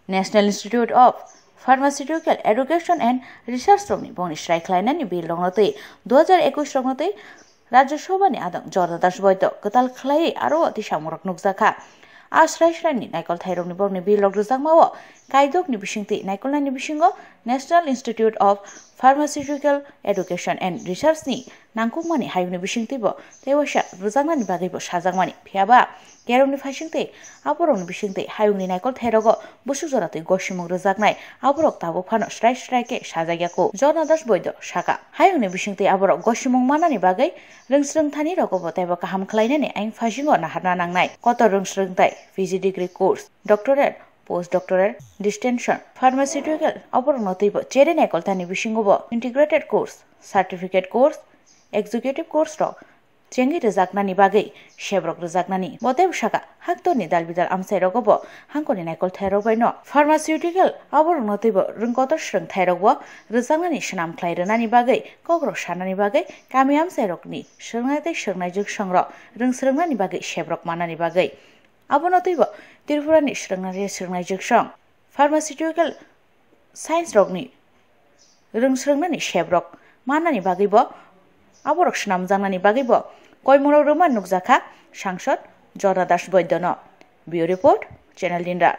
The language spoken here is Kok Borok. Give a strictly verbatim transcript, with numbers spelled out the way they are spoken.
National Institute of Pharmaceutical Education and Research rokni bongni srai khlainani bill rokno twi dui hajar ekush rokno twi Rajya Sabha ni adang Jornadas Boido kwtal khlaiwi aro o tisamung rok nukjakha. A srai srai ni naikol thairokni bongni bill rok rwjakmao kaidokni bisingtwi naikolnani bisingo National Institute of Pharmaceutical Education and Research ni nangkukmani hayungni bisingtwibo tei waisa rwjaknani bagwibo sajakmani. Phiyaba kerongni phaisingtwi aborokni bisingtwi hayungni naikol thairogo busuk joratwi gosimung rwjaknai aborok tabuk phano srai srai khe sajakya kho. Jornadas Boido saka, hayungni bisingtwi aborok gosimung manani bagwi rwngsrwngthani rogobo teibo kaham khlainani ayang phasingo naharna nangnai. Kotor rwngsrwngthai, P G degree course, doctorate, post doctorate, distinction, pharmaceutical, aborokno twibo chere naikolthani bisingobo integrated course, certificate course, executive course rok chengwi rwjaknani bagwi sebrok rwjaknani. Bo teibo saka, haktorni dal bidal amchai rogobo hangkoni naikol thairok baino pharmaceutical aborokno twibo rwngkotor swrwngthai rokbo rwjaknani swnam khlai rwnani bagwi kokrok sanani bagwi kami amchai rokni swrwngnai tei swrwngnai jwksong rok rwngsrwngnani bagwi sebrok manani bagwi. Abono twibo Tripura ni swrwngnai swrwngnai jwksong pharmaceutical science rokni rwngsrwngnani sebrok manani bagwibo aborok swnamjaknani bagwibo koimungrok rwma nukjakha sangsod Jornadas Boidono. Bureau Report, Channel Dinra.